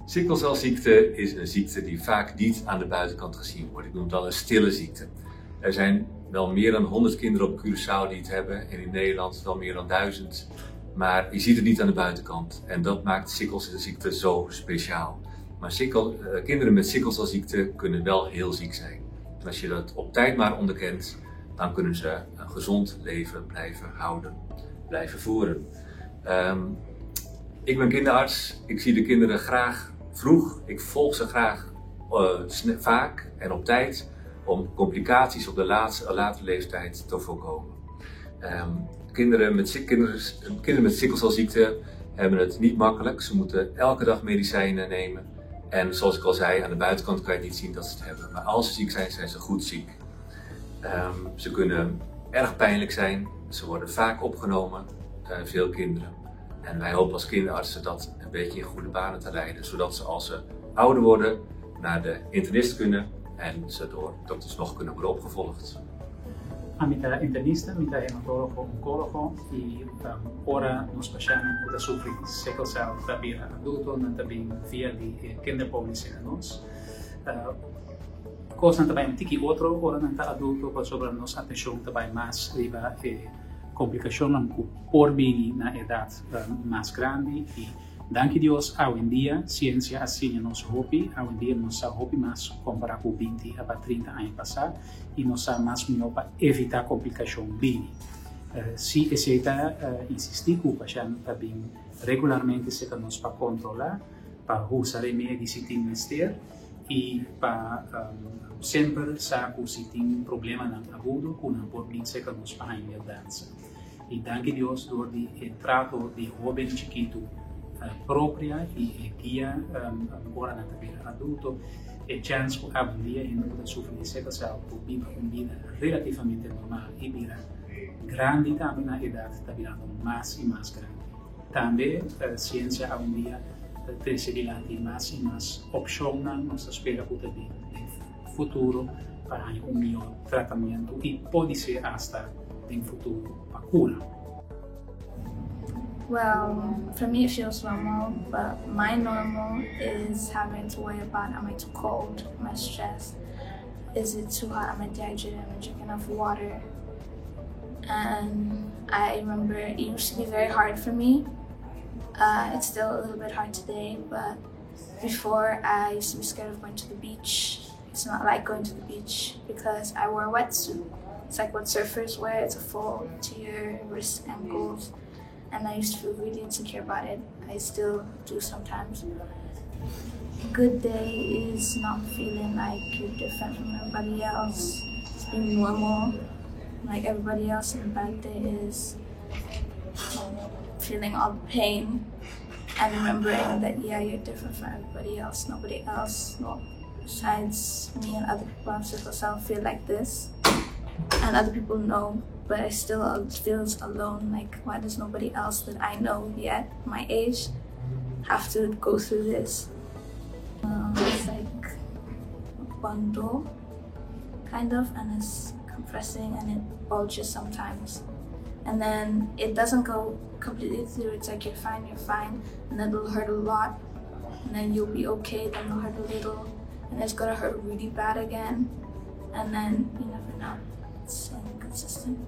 Sikkelcelziekte is een ziekte die vaak niet aan de buitenkant gezien wordt. Ik noem het al een stille ziekte. Er zijn wel meer dan 100 kinderen op Curaçao die het hebben en in Nederland wel meer dan 1000. Maar je ziet het niet aan de buitenkant en dat maakt sikkelcelziekte zo speciaal. Maar kinderen met sikkelcelziekte kunnen wel heel ziek zijn. En als je dat op tijd maar onderkent, dan kunnen ze een gezond leven blijven houden, blijven voeren. Ik ben kinderarts, ik zie de kinderen graag vroeg, ik volg ze graag vaak en op tijd om complicaties op de latere leeftijd te voorkomen. Kinderen met sikkelcelziekte hebben het niet makkelijk. Ze moeten elke dag medicijnen nemen. En zoals ik al zei, aan de buitenkant kan je niet zien dat ze het hebben. Maar als ze ziek zijn, zijn ze goed ziek. Ze kunnen erg pijnlijk zijn. Ze worden vaak opgenomen, veel kinderen. En wij hopen als kinderartsen dat een beetje in goede banen te leiden. Zodat ze als ze ouder worden naar de internist kunnen en ze door dokters nog kunnen worden opgevolgd. Ami ta internista, mi ta hematólogo onkólogo i ora nos pashèntnan ku ta sufri sickle cell ta bira adulto, nan ta bin via di e kinderpoli serka nos. Kosnan ta bai un tiki otro ora nan ta adulto pasobra nos atenshon ta bai mas riba e komplikashonnan ku por bini na edat mas grandi i Danki Dios awendia siensia a siña nos hopi, awendia nos sa hopi mas kompará ku 20 aba 30 aña pasá i nos sa mas mihó pa evitá komplikashon bini. Si esei ta insistí ku pashènt ta bin regularmente serka nos pa kontrolá, pa husa remedi si tin mester i pa semper sa ku si tin problemanan agudo ku nan por bin serka nos pa haña yudansa. I danki Dios dor di e trato di hoben chikitu propia i e guia ora nan ta bira adulto, e chèns ku awendia hende ku ta sufri di sickle cell por biba un bida relativamente normal i bira grandi tambe na edat ta birando mas i mas grandi. Tambe siensia awendia ta trese dilanti mas i mas opshonnan, nos ta spera ku ta bin den futuro pa haña un mihó tratamentu i podisé asta den futuro pa kura. Well, for me it feels normal, but my normal is having to worry about am I too cold, am I stressed, is it too hot, am I dehydrated, am I drinking enough water? And I remember it used to be very hard for me. It's still a little bit hard today, but before I used to be scared of going to the beach. It's not like going to the beach because I wore a wetsuit. It's like what surfers wear. It's a full to your wrists, ankles. And I used to feel really insecure about it. I still do sometimes. Good day is not feeling like you're different from everybody else. It's being normal like everybody else. And a bad day is feeling all the pain and remembering that, yeah, you're different from everybody else. Nobody else, no, besides me and other people have sickle cell feel like this. And other people know, but I still feels alone. Like, why does nobody else that I know yet, my age, have to go through this? It's like a bundle, kind of, and it's compressing and it bulges sometimes. And then it doesn't go completely through. It's like you're fine, you're fine, and then it'll hurt a lot, and then you'll be okay, then it'll hurt a little, and it's gonna hurt really bad again, and then you never know. It's inconsistent.